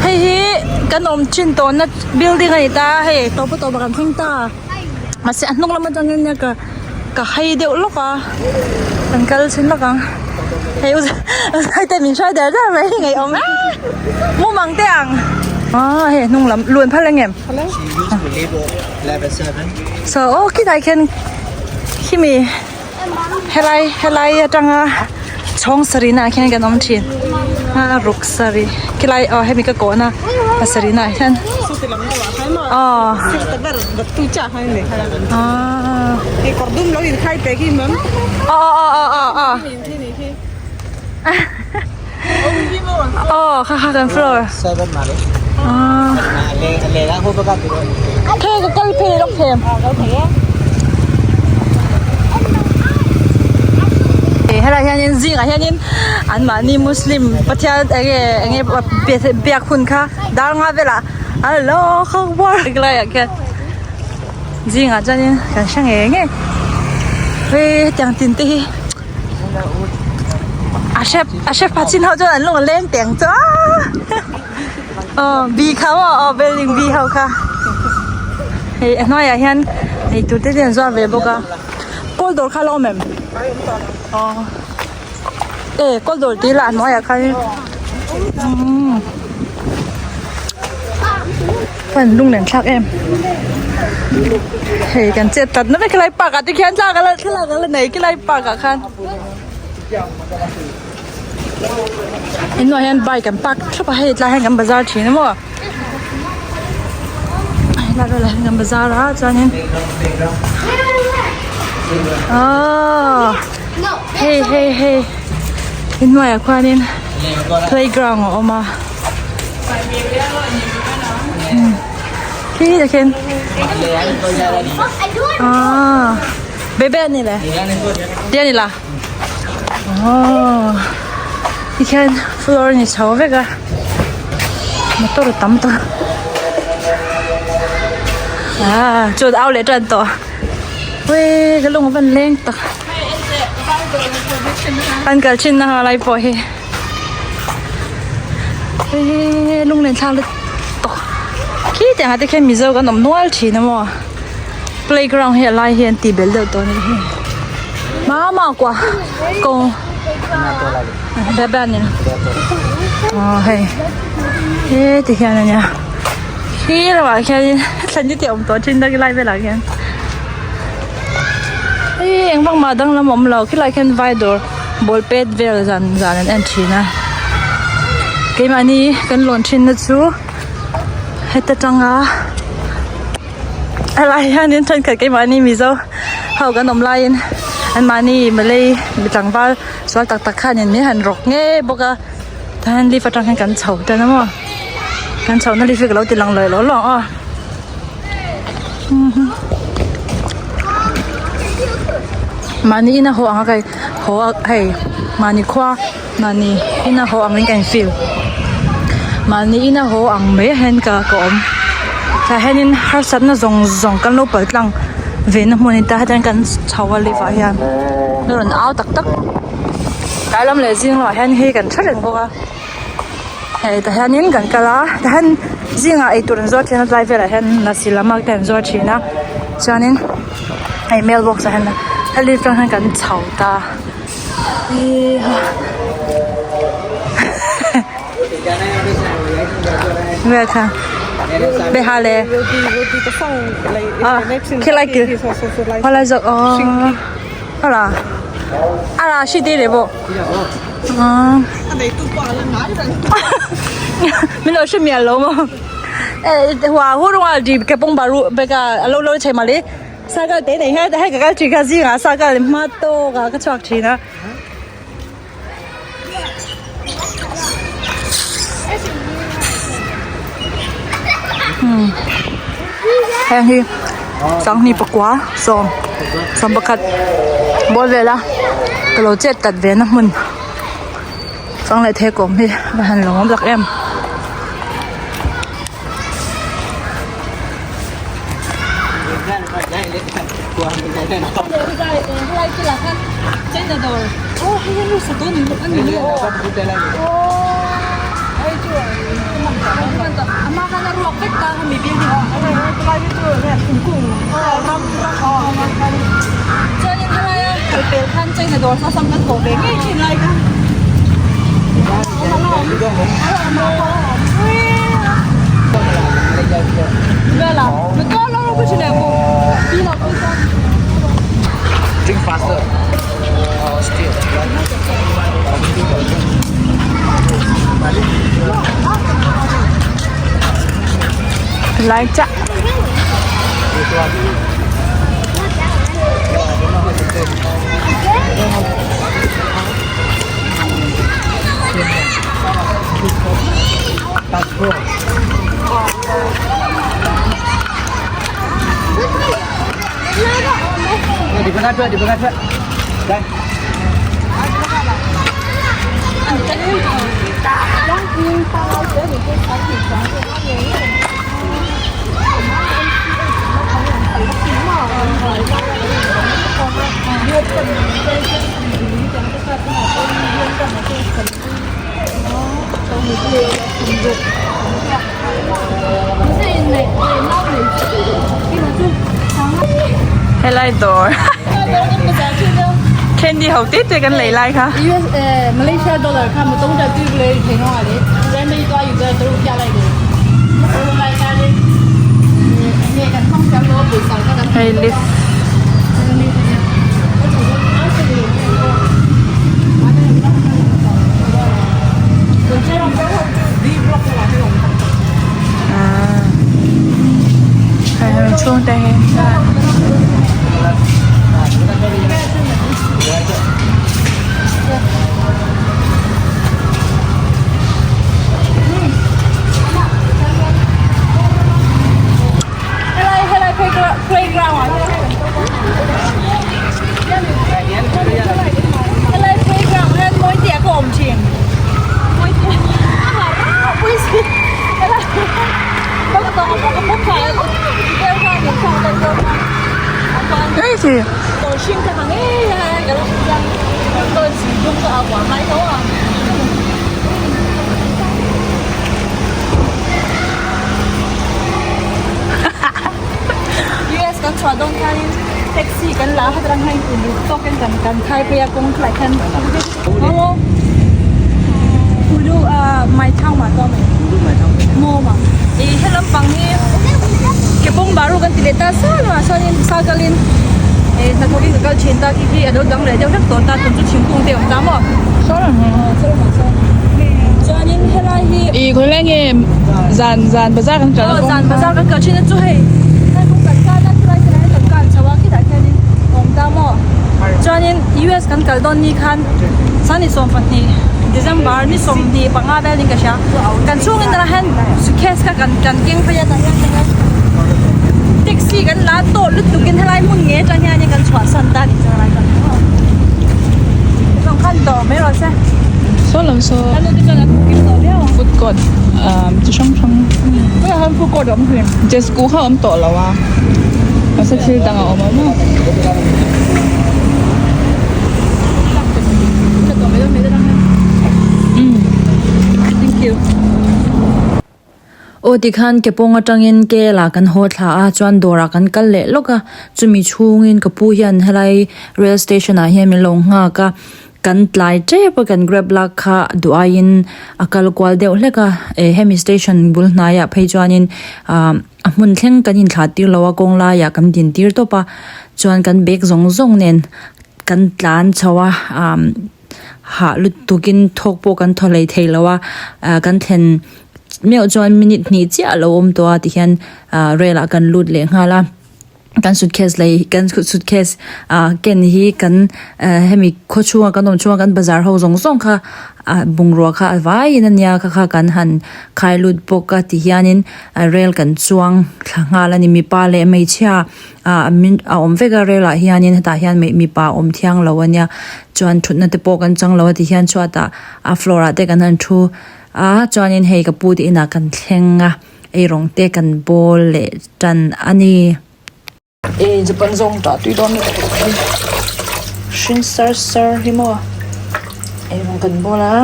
Hei hi kan awm thin tawhna building a ni ta a hei tawp a tawp ah kan thleng ta mahse a hnung lam atangin nia ka ka hai deuh lawk a kan kal chhin lawk ang hei u zai te min hruai der der mai hi ngaihawm e mumang te ang ah hei a hnung lam lun phal ang em so aw khitah khian khimi. Helai helai atanga chhawng sarih naah khian kan awm thin a ruk sarih khilai aw hemi ka kawhna pasarih naah hian aw aw aw aw aw aw aw kha kha kan floor khe ka kal phei lawk them helai hianin zingah hianin anmahni muslim pathian enge enge biak hun kha dar nga velah Allahu akbar helaiah khian zingah chuanin kan hre ngei ngei hei hetiang tin te hi. A hrep a hrep pha chin ho chuan an lung a leng teng chu a aw bi kha maw aw building bi ho kha hei a hnuaiah hian eitur te te an zuar ve bawk a kawl dawr kha a la awm em aw e kawl dawr tih lah a hnuaiah khan umm. Fan lung nen thlak em hei kan chet tat na vek helai park ah te khian thla ka la thlalak ka la nei khilai park ah khan innuah hian bike an park thlap a hei tlai hian kan bazar thin a maw helai velah hian kan bazar a chuanin aw hei hei hei inhnuaiah khuanin playground a awm a. Khi là khen à bé bé này là đây này là oh thì khen floor này xấu vậy cả motor tắm to à chuột ao lệ trần to ui cái lông vẫn lên to anh cả trên nào lại bỏ hi Hei lunglen thlak lutuk khi tiang ah te khian mizo kan awm nual thin a maw playground hi a lai hi an tih belh deuh tawh a nih hi mama kua ko bia ni aw hei he ti hian a nia khi lamah khianin thlan te te a awm tawh thin a lai velah khian hei engvang mah danglam a awm lo khilaiah khian vai dawr. Ball pet vel zan zan an en thin a keimahni kan lawn thin na chu heta tanga helai hianin thenkhat keimahni mizo ho kan awm laiin anmahni malay mi tlangval sual tak tak khanin min han rawk ngei bawk a tihian lift atang hian kan chho tan a maw kan chhohna lift hi ka lo ti lang leh lawh lawh ang aw. Mahni ina haw ang a kai haw a hei mahni khua mahni ina haw ang in ka in feel mahni ina haw ang mai hian ka ka awm tah hianin harsatna zawng zawng kan lo pal tlang ve na hmun a ni ta hetiang kan chho a lift ah hian a rawn au tak tak tlai lam leh zing lamah hian hei kan tha reng bawk a. Hei tah hianin kan kal a tah hian zingah eitur an zuar thin a tlai velah hian nasi lemak te an zuar thin a chuanin hei mailbox ah hian heli atang hian kan chho ta heiha vel kha beha le ah khilai kil khawlai zawk aw ala ala hri te leh pawh. Min lo hre mial lo maw hua hu runga ri ke pawng baru beka a lo lo chei mali cycle te nei hian hei ka kal thin kha zingah cycle hma tawk ah ka chhuak thin a. Heng hi sanghnih pakua sawm sawm pakhat bawr vel a ka lo chet tat ve na hmun chang leh thei kawm hi a han lo awm tak em. Chuanin helaia kal pel khan China dawr kha sam kan kawh ve ngei thin lai kha. Drink faster. Still. Lai chah. Helai dawr candy ho te te kan lei lai kha. Hei lift. Hei hemi chhung te hi. US kan chhuah dawn hianin taxi kan la a atang hian kum tawkin kan kan khai phei a kawng thlai khan ih he lampang hi ke pawng baru kan ti leh ta sa lo ah chuanin cycle in ih hnathawkin ka kal thin ta khi khi a lo dang leh deuh hlek tawh ta tun chu thingkung te a awm ta maw chuanin helai hi Ih khawi lai nge zan zan bazar kan kal aw zan bazar kan kal thin a chu hei helai kawng kan kal a khilai khilai kan kal chho a khitah khianin a awm ta maw chuanin US kan kal dawn ni khan sani 12 December ni 25 velin ka hria kan chhungin tah hian suitcase kha kan kan keng phei a tah hian tah hian taxi kan la tawh lutuk in helai hmun nge atang hianin kan chhuah san ta a ni chu helai kha khan dawr mai rawh se. Saw lam saw food court ah chi hrang hrang food court a awm thin jesco kha a awm tawh lo a mahse thil dang a awm a maw. Aw tikhan ke pawng atangin kel ah kan haw thla a chuan dawrah kan kal leh lawk a chumi chhungin ka pu hian helai rail station ah hian min lo nghak a. Kan tlai tep a kan grab lak kha duh aiin a kal kual deuh hlek a eh hemi station bul hnaiah phei chuanin ah a hmun thleng kan inthlah tir lo a kawng laiah kan din tir tawp a chuan kan bag zawng zawng nen kan tlan chho a ah hah lutukin thawk pawh kan thaw hlei thei lo a ah kan thlen meuh chuan minute hnih chiah a lo awm tawh a tihian ah rail ah kan lut leh nghal a. Kan suitcase lei kan suitcase ah ken hi kan eh hemi khaw chhunga kan awm chhunga kan bazar ho zawng zawng kha ah bungrua kha a vaiin a nia kha kha kan han khai lut bawk a ti hianin rail kan chuang thla nghal a ni mipa leh hmeichhia ah min a awm vek a rail ah hianin hetah hian mipa a awm thiang lo a nia chuan thutna te pawh kan chang lo a ti hian chhuatah a floor ah te kan han thu a chuanin hei ka pu te inah kan thleng a. Eirawng te kan bawl leh tan a ni. E Japan zawng tah tui dawn lutuk hi hring sar sar hi maw eirawng kan bawl a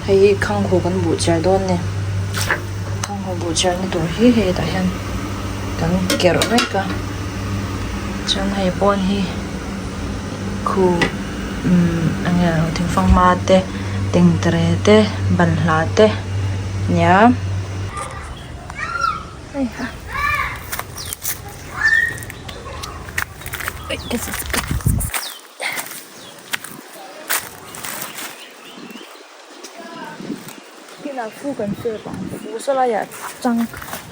hei hi khanghu kan buh chiar dawn a ni. Chhungkaw buh chiarna tur hi hei tah hian kan kerh vek a chuan hei pawn hi khu umm eng nge thingfanghma te tengtere te banhla te nia. Kinah fu kan sep ang fu saw laiah chang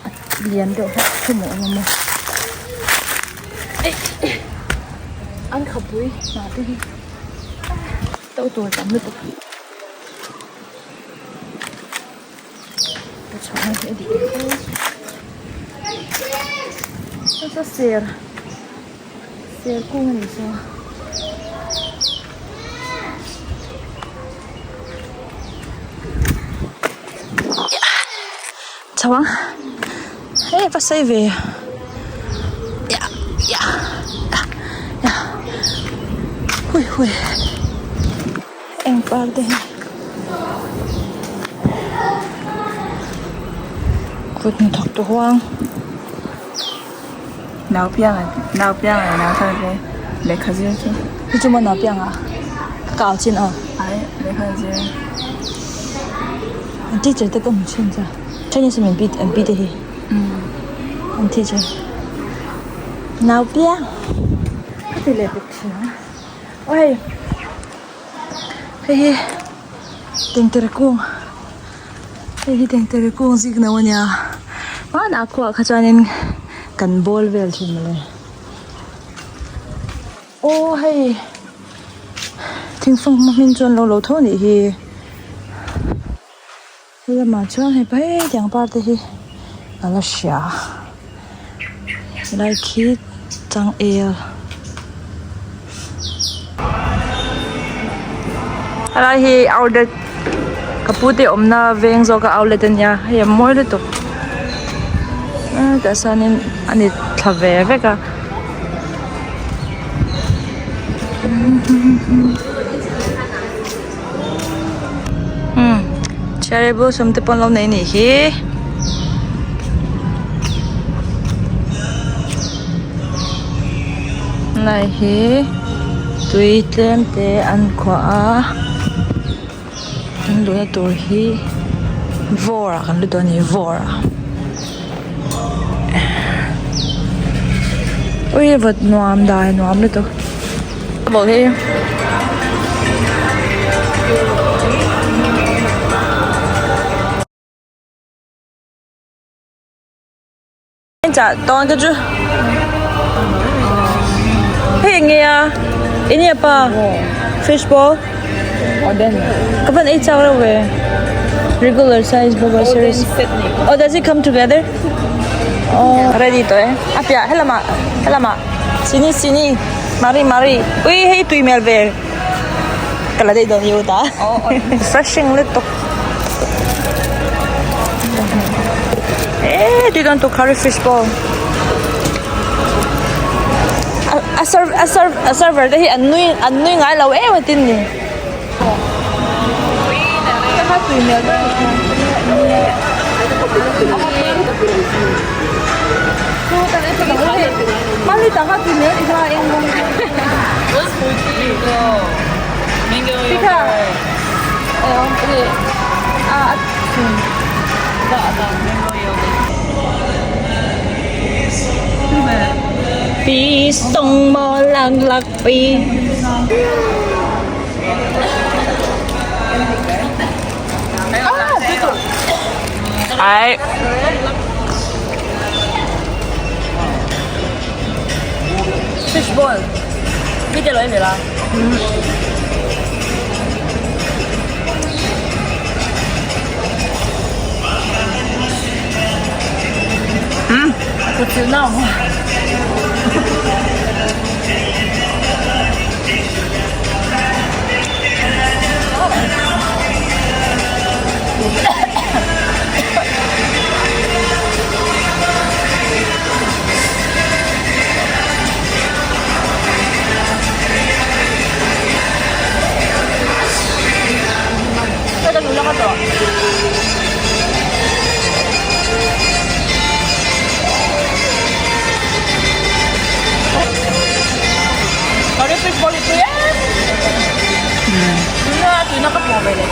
a lian deuh hlek thum a awm a maw an khapui hnah te hi to tur tam lutuk ka chhuahna hi a dik nasa ser ser kung a ni saw. Chho ang hei va sawi ve hui hui eng par te hi kut hnathawk tu huang. Nau piang nau piang leh nau thar te lehkha zir chu. Chu chu maw nau piang a ka kau chin aw. Ai lehkha zir. An teacher te ka hmu thin cha Chinese an pi an pi te hi an teacher nau piang ka ti leh bawk thin ang aw hei hei hi tengtere kung. Hei hi tengtere kung zik no ania hmanah khuaah kha chuanin kan bawl vel thin mawle aw hei thingfang hma hmin chuan lo lo tho anih hi he lamah chuan hei hetiang par te hi a la hria helai khi changel. Helai hi outlet ka pu te awmna veng zawk a outlet ania hei a mawi lutuk tah sanin a ni thla ve vek a. Cherry blossom te pawh an lo nei anih hi. Helai hi tui tlem te an khuah a an luhna tur hi vawr ah kan lut dawn a ni vawr ah ui vawt nuam dai nuam lutuk. Chah tawn te chu hei eng nge a eng nge pa fish ball ka van ei chak reuh ve regular size bawk a series oh does it come together oh ready tawh e a piah helamah helamah sini sini mari mari ui hei tui hmel ve ka la daih dawn i u ta refreshing lutuk. Eh, tui dawn tuk curry fish ball. A serve a serve a server te hi an nui an nui ngai lo em a tin ni. Ka kha tui hmel ber ni kha. Mali ta kha tui hmel ni kha eng rawng. Tikha. Pi song mo lang lak pi. Ai. Fish ball. Biết cái lỗi gì là? Tuna ka pawh ve leh.